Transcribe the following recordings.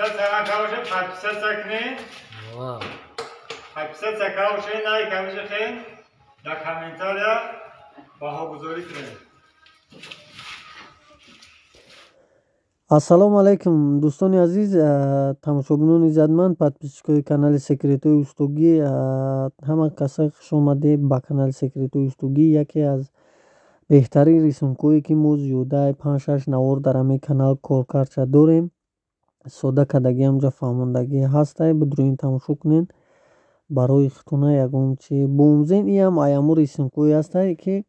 Подписаться накаваше, подписаться кунед. Подписаться каваше, лайк каваше, дар комментария баҳогузорӣ кунед. Ассалому алайкум, дӯстони азиз, тамошобинони иззатманд, подписчикои канали Секретҳои устогӣ, ҳама каса хушомадед ба канали Секретҳои устогӣ. Яке аз беҳтарин рисункҳое, ки мо зиёдаи панҷ-шаш навор дар ҳамин канал коркардша дорем, сода кардагӣ, ҳамҷа фаҳмондагӣ ҳастай, бидурин тамошо кунед, барои худтона ягон чи бомӯзен. Иам аямо рисункҳое ҳастай, ки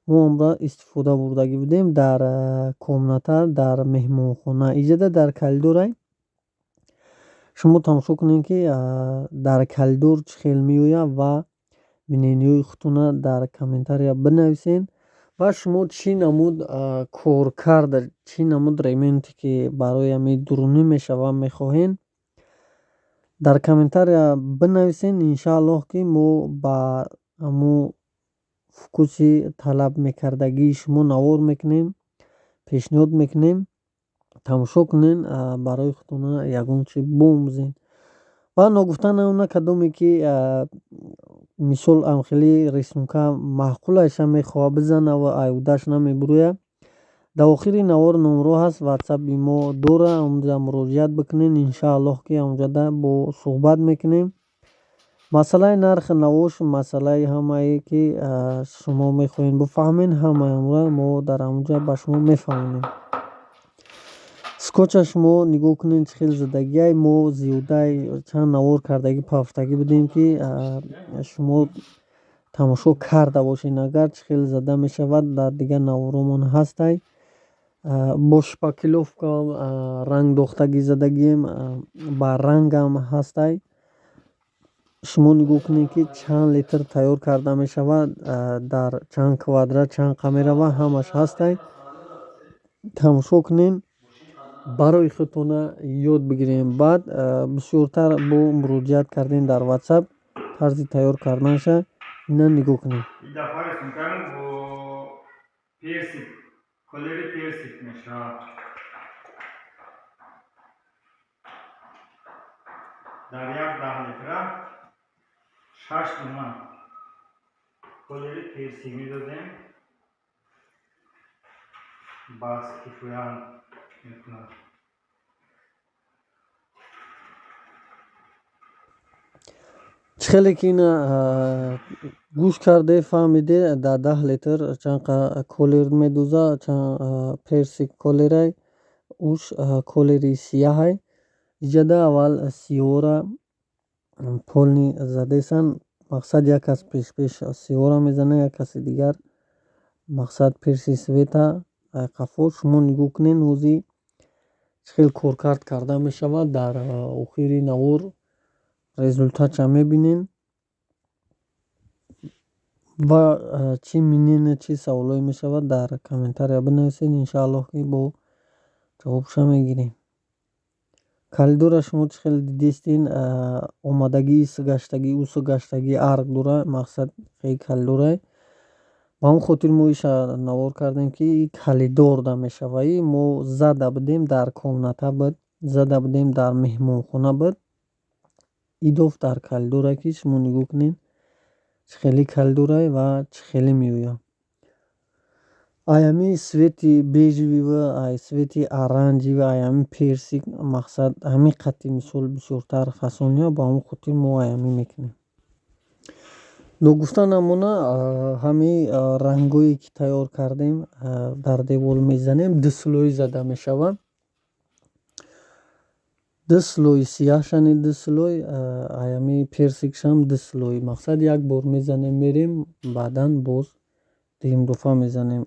мо онро истифода бурдагӣ будем дар комната, дар меҳмонхона. Иҷода дар коридорай шумо тамошо кунед, ки дар коридор чӣ хел меояд, ва мнениҳои худтона дар комментария бинависед, ва шумо чӣ намуд коркард, чӣ намуд ремонте, ки барои ҳамин дурунӣ мешавад, мехоҳед, дар комментария бинависед. Иншааллоҳ, ки мо ба ҳамун вкуси талаб мекардагии шумо навор мекунем, пешниҳод мекунем. Тамошо кунед, барои худтона ягон чи бомӯзед. Ва ногуфта намонад, кадоме ки мисол амхели рисунка маъқулаша мехоҳад бизанад ва айудаш намебурӯяд, дар охири навор номро ҳаст, ватсапи мо дора, онҷа муроҷиат бикунед. Иншааллоҳ, ки онҷода бо суҳбат мекунем. Масъалаи нархи навош, масъалаи ҳамае, ки шумо мехоҳед бифаҳмед, ҳамаи онро мо дар ҳамонҷа ба шумо мефаҳмонем. Скотча шумо нигоҳ кунед, чӣ хел задагиай. Мо зиёдаи чанд навор кардагӣ пафтагӣ будем, ки шумо тамошо карда бошед. Агар чӣ хел зада мешавад, дар дигар наворомон ҳастай. Бо шпаклёвка рангдохтагӣ задагием, ба рангам ҳастай. Шумо нигоҳ кунед, ки чанд литр тайёр карда мешавад, дар чанд квадрат чанд қа меравад, ҳамаш ҳастай. Тамошо кунед, барои худтона ёд бигирем. Баъд бисёртар бо муроҷиат кардем дар ватсап, тарзи тайёр карданша ина нигоҳ кунед. Ин дафъа рисункаам бо персик, колери персик мешавад. Дар як 10 литра шаш дона колери персик медозем, бас кифоя мекунад. Чӣ хеле ки ина гӯш карде, фаҳмиде, дар 10 литр чанд қа колер медоза, персик колерай, уш колери сияҳай. Иҷода аввал сиёҳро полный задесан. Мақсад, як кас пешпеш сиёҳро мезанад, як каси дигар, мақсад, персик цвета қафо. Шумо нигоҳ кунед, ҳозир чӣ хел коркард карда мешавад, дар охири навор результатша мебинед. Ва чӣ мнение, чӣ саволое мешавад, дар комментария бинависед. Иншааллоҳ, ки бо ҷавобша мегирем. Коридора шумо чӣ хел дидистин, омадагӣ гаштагӣ, усу гаштагӣ арк дора, мақсад, хеле коридорай. Ба ҳамон хотир мо иша навор кардем, ки коридорда мешавад. И мо зада будем, дар комната буд, зада будем, дар меҳмонхона буд. Идоф дар коридоре, ки шумо нигоҳ кунед, чӣ хели коридорай ва чӣ хеле меояд. Ай ҳамин цвети бежевый, ай цвети оранжевый, ай ҳамин персик, мақсад, ҳамин қадди мисол бисёртар фасония, ба ҳамон хотир мо ай ҳамин мекунем. Ногуфта намона, ҳамин рангҳое, ки тайёр кардем, дар девол мезанем, ду слой зада мешавад. Ду слой сияҳшани, ду слой ай ҳамин персикшам ду слой. Мақсад, як бор мезанем, мерем, баъдан боз дуюм дафъа мезанем.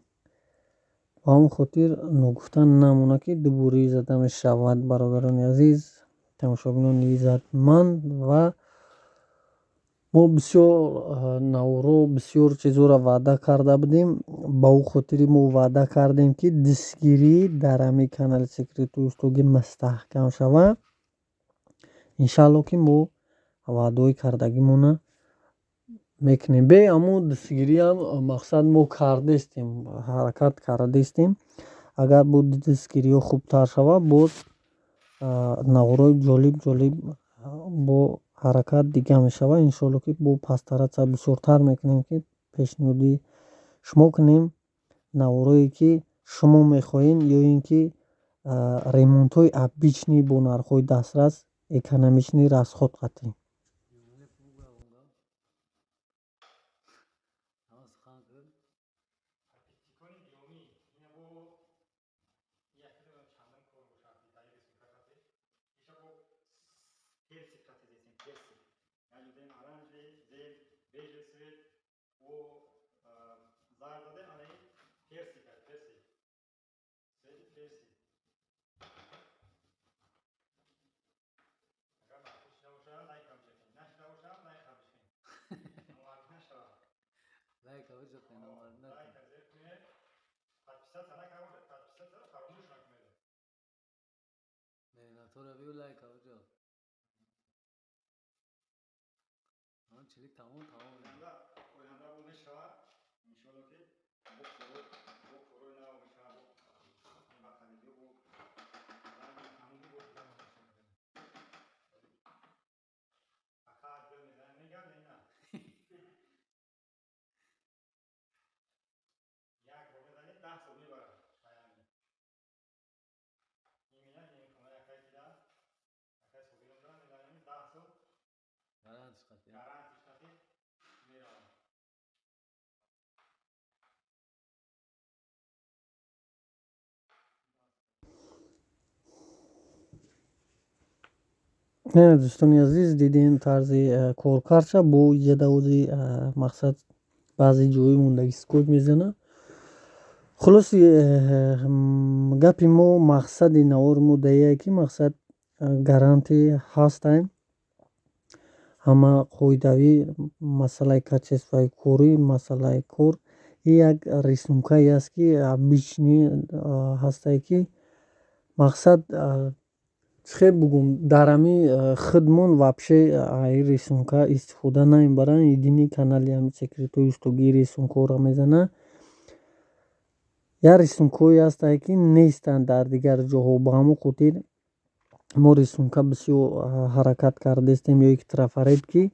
Ба ҳамон хотир ногуфта намонад, ки дуборӣ зада мешавад, бародарони азиз, тамошобинони иззатманд. Ва мо бисёр наворо, бисёр чизҳоро ваъда карда будем. Ба ӯ хотири мо ваъда кардем, ки дастгирӣ дар ҳамин канали Секретҳои устогӣ мустаҳкам шавад. Иншааллоҳ, ки мо ваъдаҳои кардагимонро мекунем. Бе ҳамун дастгириам, мақсад, мо кардестем, ҳаракат кардестем. Агар бо дастгириҳо хубтар шавад, боз Наворҳои ҷолиб ҷолиб бо ҳаракат дига мешавад. Иншоалло, ки бо постараться бисёртар мекунем, ки пешниҳоди шумо кунем наворҳое, ки шумо мехоҳед, ё ин ки ремонтҳои обычный бо нархҳои дастрас, экономичный расход қатъӣ. Подписчикони гиромӣ, ина бо як чандум кор бошад, дар рисунка қатӣ, иша бо персик қатӣ десем, персик як ҷудем, оранжевый, зел, бежевый цвет о зард дадем. Ана ин персик, персик, цвети персик. Агар маъқул шуда бошад, лайка бишакед, нашуда бошад, лайка бишкед, номард нашавад. Лайка биҷоқед, номард накун. Лайка зер кунед, подписаться накарда бошад, подписаться фаромӯш накунед. Меҳнатҳоро бию, лайка биҷоқ. Он чилик тамом тамом. Оянда, оянда бо мешавад, иншоалло, ки бо коро, бо корои нав мешавад, бо ба харидиё, бо ранги ҳамуги, бо дига мешавад. Ака дил мезанад, мегарда ина як бор мезанед, 10 сол мебарад. Аями имина ин хонаи акай кида, акай Собирон дорам, мезанем, 10 сол. Гарантиш қатъи. Гарантиш қатъи меравад. Не, дӯстони азиз, дидем тарзи коркардша. Бо иҷадавози мақсад баъзе ҷои мондагӣ скотч мезанад. Хулоси гапи мо, мақсади навори мо даие, ки мақсад гарантия ҳастаем, ҳама қоидавӣ, масъалаи качествои корӣ, масъалаи кор. И як рисункае аст, ки обычный ҳастае, ки мақсад чӣ хел бугум, дар ҳами худмон вообще ай рисунка истифода намебаранд. Единый канали ҳами Секретҳои устогии рисункаҳоро мезанад. Як рисункаҳое ҳастае, ки нестанд дар дигар ҷоҳо. Ба ҳамон хотир мо рисунка бисёр ҳаракат кардастем, ё ки трафарет, ки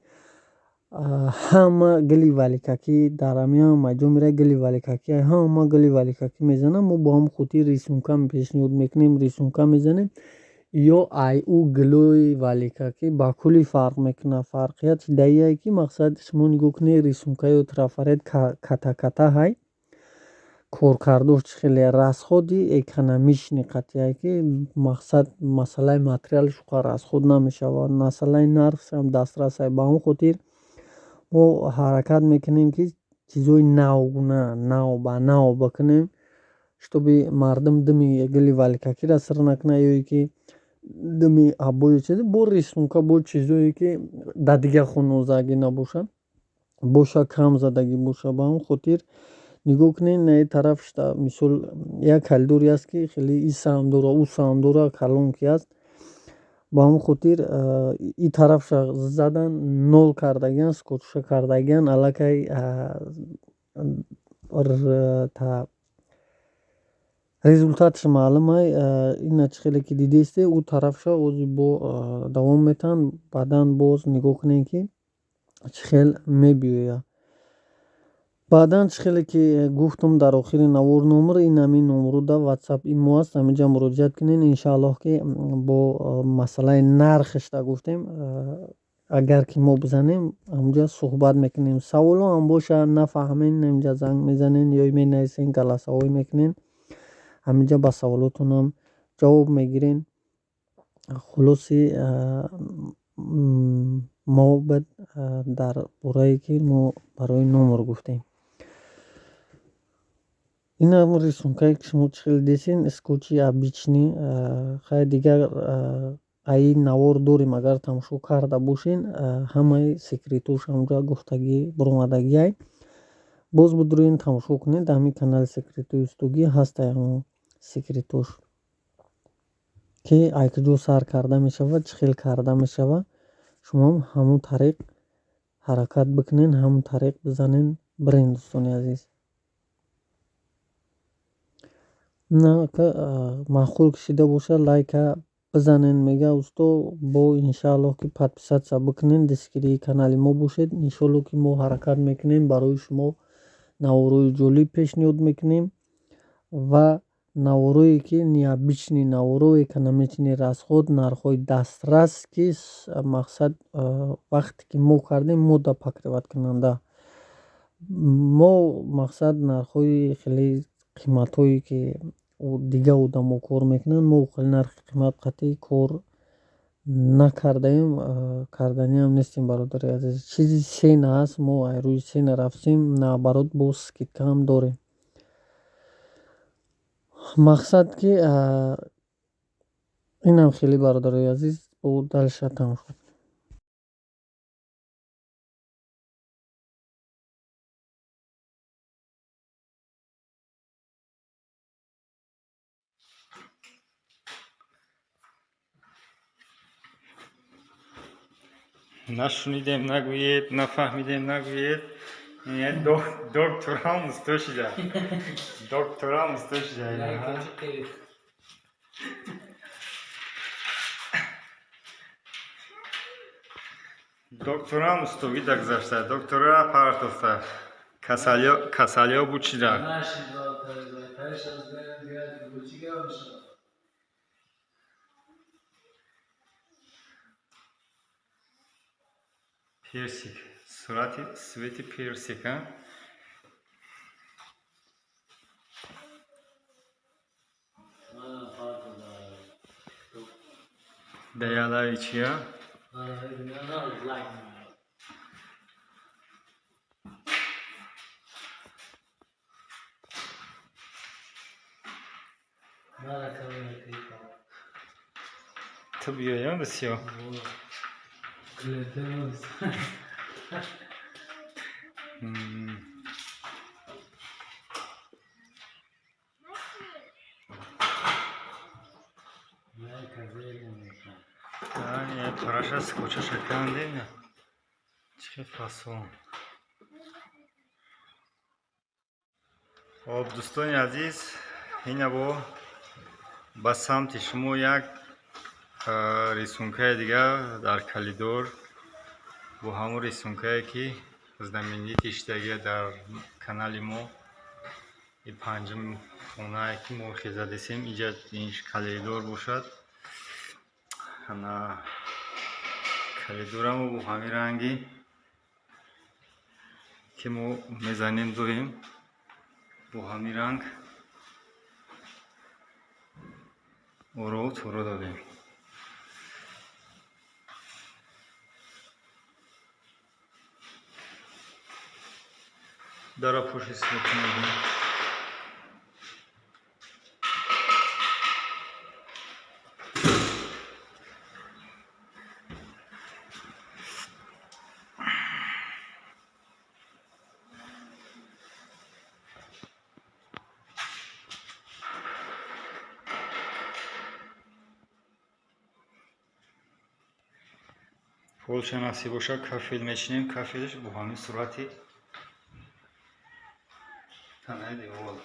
ҳама гили валикакӣ дар ҳами ҳама ҷо меравад, гили валикакӣ, ҳама гили валикакӣ мезананд. Мо бо ҳамон хотир рисунка пешниҳод мекунем, рисунка мезанем. Ё ай ӯ гилои валикакӣ ба куллӣ фарқ мекунад. Фарқияти даие, ки мақсад шумо нигоҳ кунед, рисунка ё трафарет ката ката ҳай, коркардош чӣ хеле расходи экономичный қатъие, ки мақсад масъалаи материалш уқа расход намешавад, масъалаи нархшам дастрас. Ба ҳамон хотир мо ҳаракат мекунем, ки чизҳои навгуна, нав ба нав бикунем, чтобы мардум думи гили валикакиро сир накунад, ё ки думи обои чиз бо рисунка, бо чизҳое, ки дар дигар хонаҳо задагӣ набошад, боша, кам задагӣ боша. Ба ҳамон хотир нигоҳ кунед, на ин тараф, мисол, як коридоре аст, ки хеле ин саҳм дора, ӯ саҳм дора, калон ки аст. Ба ҳамон хотир ин тарафша задан, нол кардагиан, скотчша кардагиан аллакай. Та результатш маълумай. Ина чӣ хеле ки дидесте, ӯ тарафша ози бо давом метаҳанд. Баъдан боз нигоҳ кунед, ки чӣ хел мебиёяд. Баъдан, чӣ хеле ки гуфтум, дар охири навор номер, ин ҳамин номеру дар Ватсап, имо аст, ҳаминҷа муроҷиат кунед. Иншааллоҳ, ки бо масъалаи нархашда гуфтем, агар ки мо бизанем, ҳамунҷа суҳбат мекунем. Саволҳо ҳам бошад, нафаҳмед, ҳаминҷа занг мезанед ё менависед, голосовой мекунед, ҳаминҷа ба саволотонам ҷавоб мегиред. Хулоси мо буд дар борае, ки мо барои номер гуфтем. Ин ҳамон рисункае, ки шумо чӣ хеле дидесен, скотчи обычный. Хай, дигар аи навор дорем, агар тамошо карда бошен, ҳамаи секретош ҳамунҷа гуфтагӣ баромадагиай. Боз бидурен, тамошо кунед, дар ҳамин канали Секретҳои устогӣ ҳастай ҳамон секретош, ки ай куҷо сар карда мешавад, чӣ хел карда мешавад. Шумоам ҳамон тариқ ҳаракат бикунед, ҳамон тариқ бизанен, бирен, дӯстони азиз. На маъқул кашида бошад, лайка. бизанен, мега усто, бо иншааллоҳ ки подписаться бикунен, дастгирии канали мо бошед. Иншоаллоҳ ки мо ҳаракат мекунем, барои шумо наворҳои ҷолиб пешниҳод мекунем ва наворое ки необычный наворо, экономичный расход, нархҳои дастрас, ки мақсад вақте ки мо кардем, мода покрывать кунанда. Мо мақсад нархҳои хеле қиматҳое ки дигар одамо кор мекунанд, мо хеле нархи қимат қатъӣ кор накардаем, карданиам нестем, бародари азиз. Чизи цена ҳаст, мо ай рӯи цена рафтем, наоборот боз скидкаам дорем. Мақсад ки инам хеле, бародарои азиз, бо дальше тамошо кунем. Нашунидем нагӯед, нафаҳмидем нагӯед. Докторам усто шида. Докторам усто шида. Докторам устогӣ дагзашта, доктора партофта. Касалиё буд шида. Персик. Сурати свети персик, а? Даялави чия? Ту биёям бисёр. Параша скотчаша кандем, чӣ фасон. Хоб, дӯстони азиз, ина бо ба самти шумо як рисункаи дигар дар калидор, бо ҳамон рисункае ки знаменитый шидагия дар канали мо. И панҷум хонае ки мо хезадесем, инҷа ин калидор бошад. Ана калидорамо бо ҳамин ранги ки мо мезанем доим, бо ҳамин ранг оро туро додем. Дара пуши свет мебинем. Полша насиб бошад, кафел мечинем, кафелш бо ҳамин сурати танаи девол.